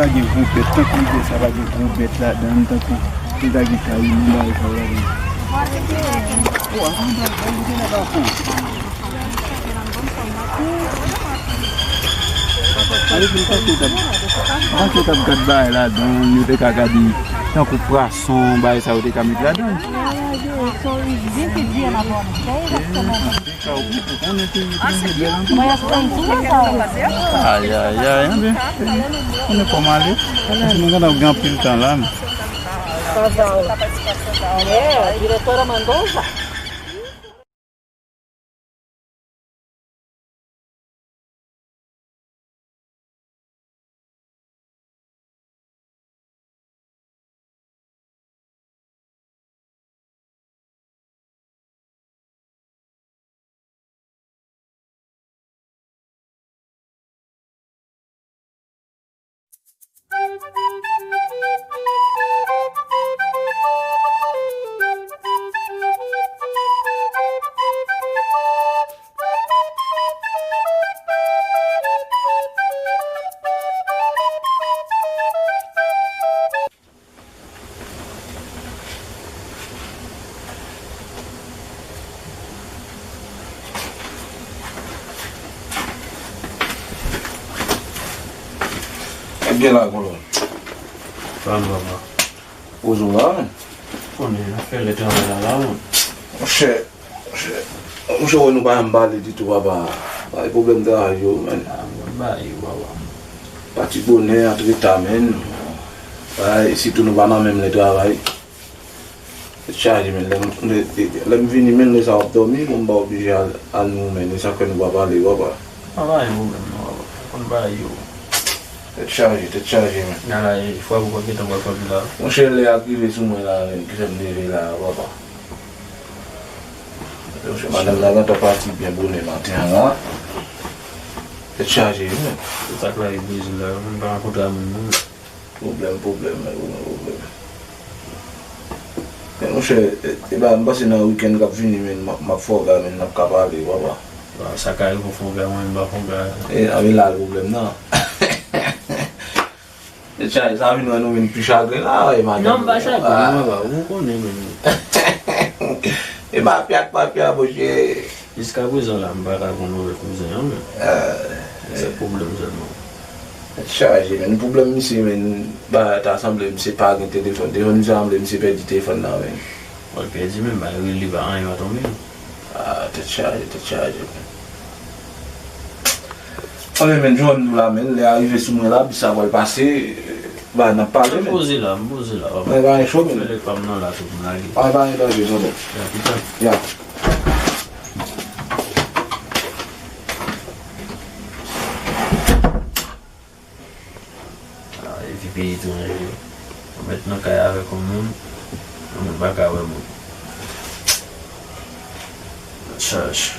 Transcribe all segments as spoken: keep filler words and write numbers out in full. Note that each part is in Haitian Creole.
Pa gen gwo bèt, tankou lide sa pa gen gwo bèt ladan l, tankou piga gen kay, moun bagay sa yo ladan l. O, avan bagay, bagay, bagay, bagay. Ale, m panse yo t ap, m panse yo t ap gad bagay ladan l, yo te ka gade tankou pwason, bagay sa yo te ka met ladan l. Sa ou, ou konnen peyi etranje bèl anpil. Ayayay, anben, konnen kòman ale. Paske nou gentan gen anpil tan la, men. Casal. É, diretora mandou já. Ebyen la, kolonn. Sa m papa. Poze w la, men. Konnen afè lè travay la, la, men. Monchè, monchè, monchè, wè nou pa janm pale ditou, papa. Bay pwoblèm travay yo, men. A, mwen bay yo, papa. Pati bonè, antre ta, men. Bay, sitou nou pa nan menm lè travay. Tèt chaje, men. Lè m, lè, lè m vini, men, lè sa w ap dòmi, bon, m pa oblije al, al nou, men. E sa k fè nou pa pale, papa. Pa bay pwoblèm, non, papa. Konn bay yo. Tèt chaje, tèt chaje, men. Ala, e, fwa pou pa gentan pral fòm la. Monchè, lè a k rive sou mwen la, men, ki fè m leve la, papa. Monchè, madanm nan gentan pati byen bonè maten an la. Tèt chaje, men. Se sa k la e Brezil la, m pa rankontre a moun, non. Pwoblèm, pwoblèm, men, pwoblèm, pwoblèm. Men, monchè, e, e ba, m panse nan wikenn k ap vini, men, m ap, m ap fè w gade, men, n ap ka pale, papa. Sa ka rive w fè w gade, mwen, m pa fè w gade. E, a, men la, pwoblèm nan. E chay, sa vin rann ou vin pi chagren la, e madanm. Non, m pa chagren, non, papa, ou konnen, men. E mafya k mafya, monchè. Jiskaprezan la, m pa ka konn nouvèl kouzen an, men. Se pwoblèm sèlman. Tèt chaje, men. Pwoblèm misye, men, ba, ta sanble misye pa gen telefòn. Telefòn misye sanble misye pèdi telefòn nan, men. Ou pèdi, men, ba, rele, pa anyen pa tonbe. Ah, tèt chaje, tèt chaje, men. Anben, men, jan m di w la, men, lè a rive sou mwen la, bis la pral pase, ba, n ap pale, men. M poze la, m poze la, papa. Mwen pa gen cho, men. Fè lè pa m nan la, tou, m lage. Pa, pa gen danje, tonton. Ya, pita. Ya. Ah, epi peyi etranje. Ou mèt nan kay avèk yon moun, yon moun pa ka wè moun. Chaj.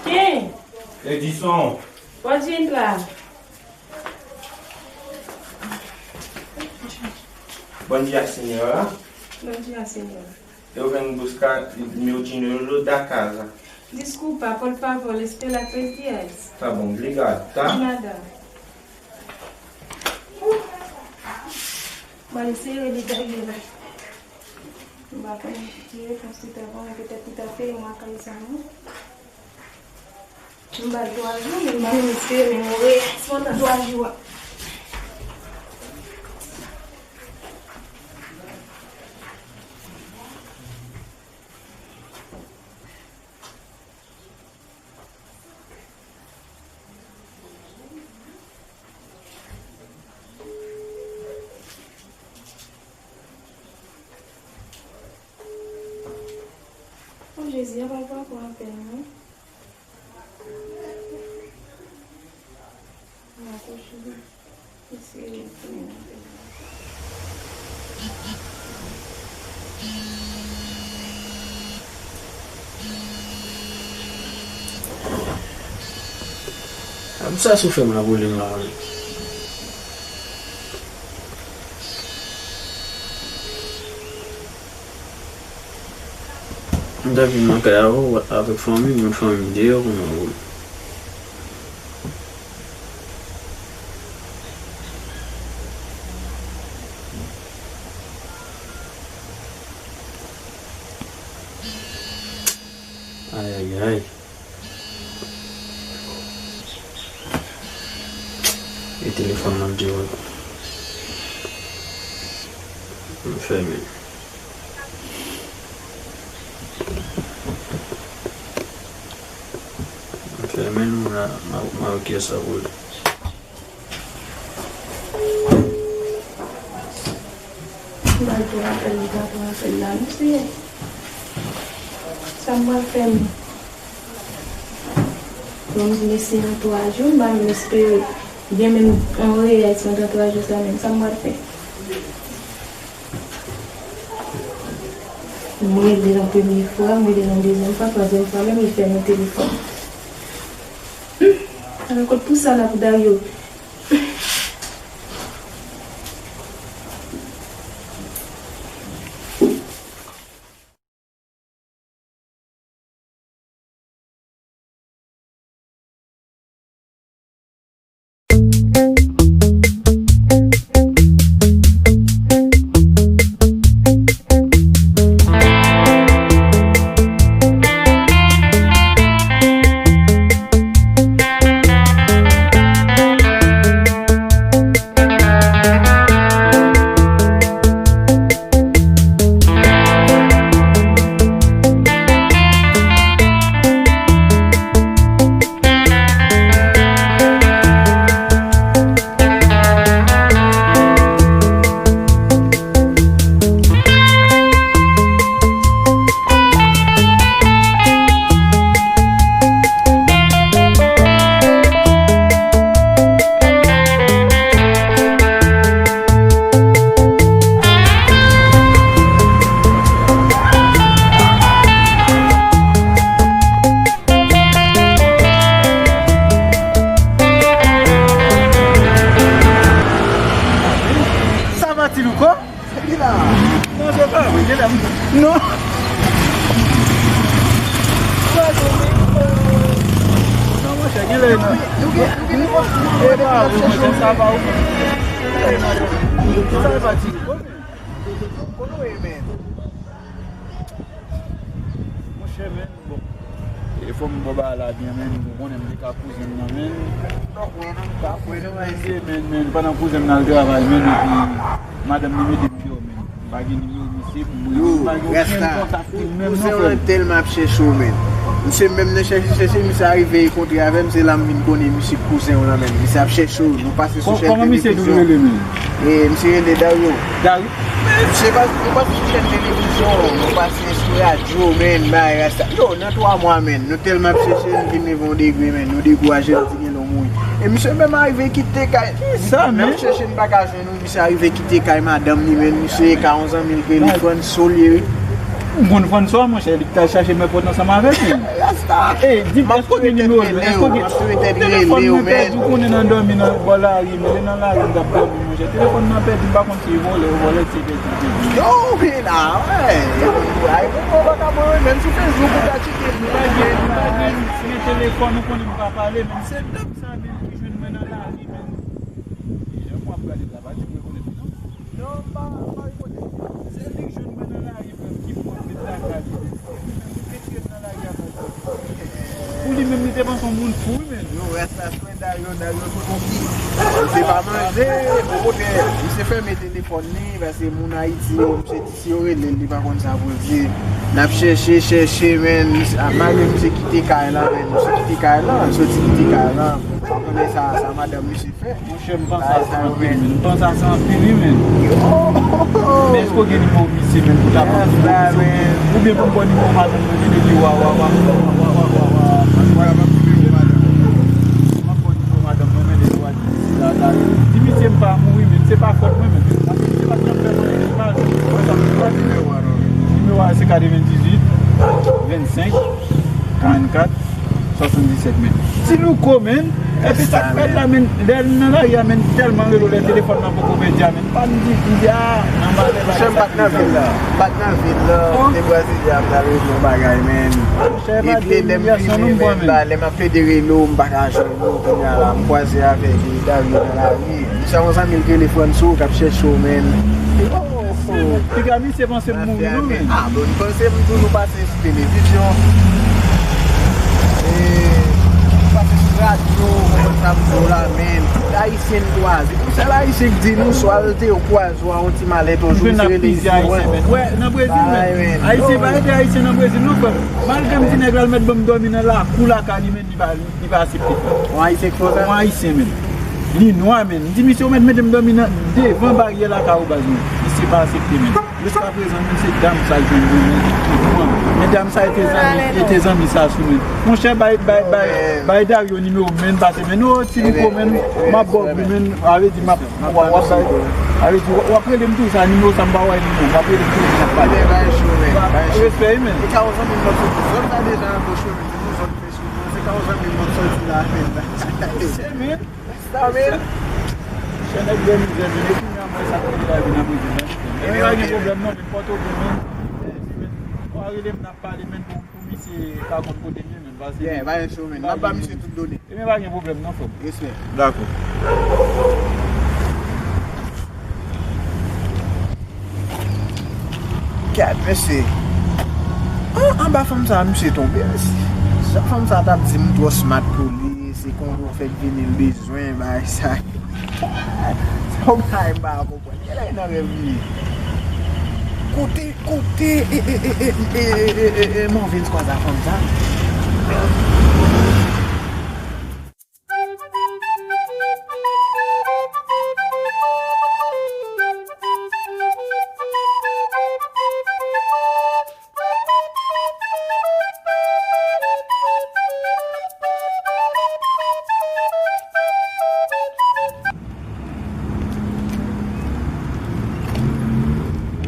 Quem? Edison. Pode entrar. Bom dia, senhora. Bom dia, senhora. Eu venho buscar meu dinheiro da casa. Desculpa, por favor, espera três dias. Tá bom, obrigado, tá? De nada. Mwen eseye li dèyè la. M pa konnen ki repons li ta ban mwen, petèt li ta peye mwen kay sa, non? M ba l twa jou, men m pa menm espere, men m reyèsman nan twa jou a. Plezi a pa pran apèl non. Mwen akouche. Eseye retounen nan peyi. A, pou sa soufè m la boule m la, wi. M ta vin nan kay avè w, avèk fanmi m, fanmi m deyò, kouman w ye? Ayayay. E telefòn nan deyò. M fèmen. M fèmen l, m a, m a, m a oke sa pou li. M pral pran apèl, m pral pran apèl la, mesye. Sa m pral fè menm? Bon, m di mesye nan twa jou, m pa menm espere gen menm yon reyèl nan twa jou sa menm. Sa m pral fè? M rele l yon premye fwa, m rele l yon dezyèm fwa, twazyèm fwa, menm li fèmen telefòn. Ala kot pou sa la pou Dario. Sa va, Ti Louko? Sa ki la? Non, se pa vre, gen lè m... Non. Non, monchè, gen lè m... Nou gen, nou gen, nou gen... E pa vre, monchè, sa va ou menm? Sa va, Ti Louko? Kote w ye, men? Monchè, men, bon. E fò m ba w bagay la byen, men, ou konnen m te ka kouzen m nan, men. Pa kwè non, pa kwè non, men, men, pandan kouzen m nan al travay, men, epi madanm li mete m deyò, men. M pa gen nimewo misye pou m rele, m pa gen okenn kontak pou l menm non, frè m. Kouzen w lan tèlman ap chèche w, men. Misye menm nan chèche, chèche, misye arive kontre avè m, se la m vin konnen misye kouzen w lan, men. Misye ap chèche w, nou pase sou chèn televizyon. Kòman misye tou rele, men? E, misye rele Dario. Dario? Men, misye pa, nou pase sou chèn televizyon, nou pase sou radyo, men, bagay rasta. Yo, nan twa mwa, men, nou tèlman ap chèche, nou vin rive yon degre, men, nou dekouraje, nou di gen lè w mouri. E misye menm arive kite kay. Kisa, men? N ap chèche, n pa ka jwenn ou, misye arive kite kay madanm li, men, misye ka yon zanmi l rele François li ye, wi. M konn François, monchè, li t al chache m, mwen pot ansanm avèk li. Rasta. E, di m, èske w gen nimewo l, men? Èske w gen? Telefòn mwen pèdi, ou konnen nan dòmi nan bò lari, men, nan lari m t ap dòmi, monchè. Telefòn nan pèdi, m pa konn si e vòlè, yo vòlè, si e pèdi, pèdi. Yo, wi la, wè. Ay, bon, bon, baka mwen, menm sou Facebook, ou ka tcheke m. M pa gen, m pa gen, si gen telefòn, ou konnen m pa pale, men se dòm sa menm ki jwenn mwen nan lari, men. Jan mwen ap gade la, pa di m rekonèt li, non. Non, m pa, m pa rekonèt li. Se li k jwenn mwen nan lari, frè m, ki pran m met lakay li, men. Li retire m nan lari a, frè m. Pou li menm, li te panse yon moun fou, wi, men. Yo, rès la swen Dario, Dario tou konki. Misye pa manje, bon, kote, misye fèmen telefòn li, paske moun Ayiti yo, misye di si yo rele l, li pa konn sa pou l di. N ap chèche, chèche, men, misye, a, malgre misye kite kay la, men, misye kite kay la, l soti kite kay la. Sa, sa madanm misye fè. Monchè, m panse a sa anpil, men. M panse a sa anpil, wi, men. Men èske w gen nimewo misye, men, pou ta ban m nimewo misye? Oubyen pou m ba w nimewo madanm mwen, men li wa, wa, wa, wa, wa, wa, wa, wa. M ap ba w nimewo madanm mwen, men li wa, di misye la, la. Di misye m pa mouri, men se pa fòt mwen, men. Paske misye pa t janm fè mwen anyen de mal. Nimewo a, se katrevendizuit, vennsenk, trannkat, swasanndisèt, men. Ti Louko, men. Epi sa k fèt la, men, lè l nan lari a, men, tèlman rele w, lè telefòn nan poko pèdi a, men, pa m di, m di, a, nan malè bagay sa. Monchè, m pa t nan vil la. M pa t nan vil la. Te Brasilia, m t al regle yon bagay, men. Epi lè m vini, men, ba, lè m ap plede rele w, m pa ka jwenn ou, kounye a la, m kwaze avèk Dario nan lari. Sa yon zanmi l rele Franso k ap chèche w, men. Piga misye panse m mouri, non, men. Ah, bon, m panse m toujou pase sou televizyon. E, m pase sou radyo, konprann sa m di w la, men. Tout Ayisyen n kwaze. Pou sèl Ayisyen k di nou, swa l te kwaze w a yon ti malèt yon jou, misye rele isit, men. Wè, nan Brezil, men. Ayisyen pa ede Ayisyen nan Brezil, non, frè m. Malgre m di nèg la, l mèt ban m dòmi nan lakou lakay li, men, li pa, li pa aksepte. Yon Ayisyen k fè w sa? Yon Ayisyen, men. Li nwa, men. M di misye, ou mèt mete m dòmi nan, devan baryè lakay ou, baz, men. Misye pa aksepte, men. Jiska prezan, men, se dam sa l jwenn mwen, men, ki, ki pran. Men dam sa e te zanmi, e te zanmi Sasou, men. Monchè, bay, bay, bay, bay Dario nimewo m, men, pase, men. O, Ti Louko, men, m ap ba w, men, sa vle di, m ap, w ap, w ap bay, sa vle di, w ap rele m tou, sa, nimewo sa, m pa wè nimewo, w ap rele m tou, n ap pale. Respè, men. E ka yon zanmi m, lòt sou zòn sa deja anboche, men, se pou zòn fè sou mwen, se ka yon zanmi m, lòt sòti la, men. Se, men. Sa, men. Chè nèg de mizè, men, e kounye a mwen sa k mete lavi nan prizon, men. E men, pa gen pwoblèm, non, men, pòto gen, men. Ou a rele m, n ap pale, men, pou, pou misye ka konn kote m ye, men, pase. Yeah, pa gen sou, men. N ap ba misye tout done. E men, pa gen pwoblèm, non, frè m. Respè. Dakò. Gad, mesye. An, anba fanm sa, misye tonbe, mesye. Jan fanm sa t ap di m twò smart pou li, se konn ou fèk vini l bezwen, bagay sa. Se yon bagay m pa konprann. Genlè e nan rèv li ye. Kote, kote, e, e, Marvens kwaze a fanm sa?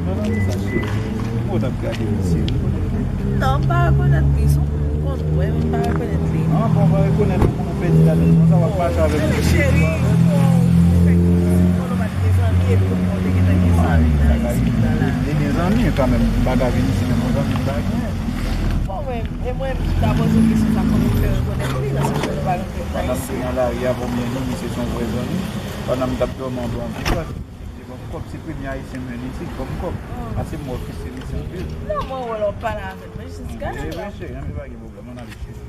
Mezanmi, sa cheri. Ou t ap gade misye. Non, m pa rekonèt li. Se yon moun m konn wè, men m pa rekonèt li. Ah, bon, w pa rekonèt yon moun ou pèdi lavi konsa, w ap mache avèk yon moun. Cheri, ou fèk di m konnen w pa t gen zanmi, epi ou te gentan gen zanmi nan isit la. Li gen zanmi kanmenm, m pa ka vin isit menm yon zanmi m pa gen. Bon, men, e mwen, m ta poze w kesyon sa, kòman w fè rekonèt li, nan sans ke nou pa rantre nan isit. Pandan m te nan lari a, premye nou, misye se yon vrè zanmi. Pandan m t ap dòmi anba yon ti pòt, li te ban m kòb, se premye Ayisyen m jwenn isit, ban m kòb. Paske m wè w ki se misye anpil. Non, mwen wè lè w pale avè m, men jis gade la. Wi, cheri, ann pa gen pwoblèm, ann ale, cheri.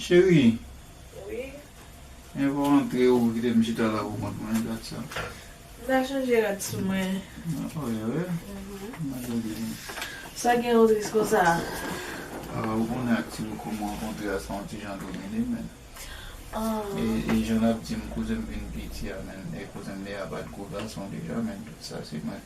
Cheri. Wi. Lè w antre, ou kite m chita la pou kont mwen, dat sa. M ta chanje rad sou mwen. Ah, wi, wi. Mhm. M pa tande. Sa gen ou tris konsa? Ah, ou konnen ak ti Louko m rankontre a, sa yon ti jan domine, men. Ah. E, e jan l ap di m, kouzen m vin piti a, men, e kouzen m li a pa t gwo gason deja, men, tout sa, se mwen.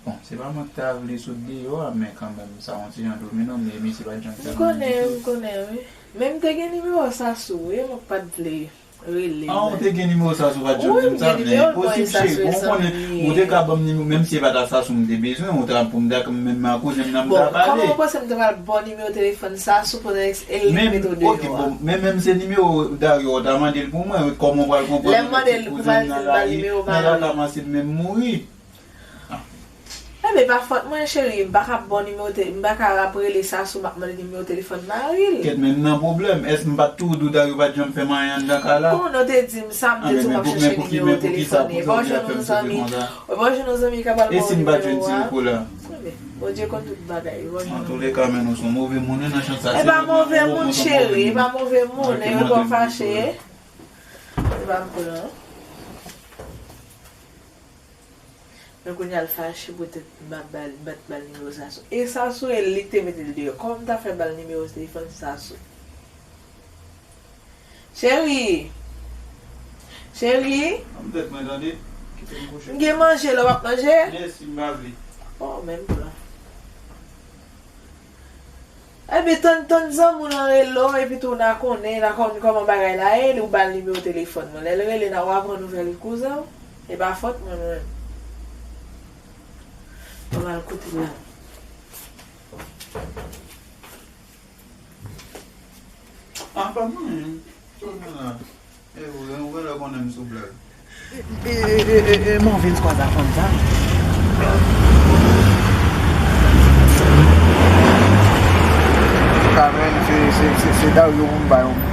Bon, se pa mwen ki ta vle sot deyò a, men kanmenm, sa yon ti jan domine, men misye pa t janm fè m. M konnen, m konnen, wi. Men m te gen nimewo Sasou, wi, mwen pa t vle rele. Ah, ou te gen nimewo Sasou, pa t janm di m sa, men e posib, cheri, bon, ou konnen, ou te ka ban m nimewo, menm si se pa ta Sasou m te bezwen, ou ta pou m ta, menm a kouzen m nan m ta pale. Bon, kòman ou panse m te pral ba w nimewo telefòn Sasou pandan e l mete w deyò a? Men, ok, bon, men menm se nimewo Dario ou ta mande l pou mwen, kòman ou pral konprann ou met ti kouzen m nan lari, nèg la ka panse m menm mouri. Enben, pa fòt mwen, cheri. M pa ka ba w nimewo te-, m pa ka ap rele Sasou, m ap mande nimewo telefòn mari l. Kèt, men m nan pwoblèm. Èske m pa t tou di w Dario pa t janm fè m anyen anndan kay la? Konnen w te di m sa, m te di w m ap chèche nimewo telefòn li. E pa w jwenn yon zanmi, e pa w jwenn yon zanmi ki ka pral ba w nimewo a? E si m pa t jwenn ti Louko la? Enben, Bondye konn tout bagay, e pa w jwenn yon zanmi. Antouleka, men nou se yon move moun, wi, nan chans sa. E pa move moun, cheri, e pa move moun, e pa w fache. pa m pran. Men kounye a l fache poutèt m ap ba l, m pa t ba l nimewo Sasou. E Sasou e li ki te mete l deyò. Kòman m ta fè ba l nimewo telefòn Sasou? Cheri! Cheri! An m tèt mwen tande. Kite m kouche. M gen manje la, w ap manje? Mèsi, m pa vle. Oh, menm plan. Epi tann, tann zanmi w lan rele w, epi tou n a konnen, n a konn kòman bagay la ye, ou ba l nimewo telefòn mwen. Lè l rele, n a w a pran nouvèl kouzen w. E pa fòt mwen, mwen. Mwen al kote l la. Ah, pa mwen. Sa w gen la? E ou, ou genlè konnen m sou blag. E, e, e, e, e, mwen vin kwaze avè m sa. Kamèn, se, se, se, se Dario pou m bay yon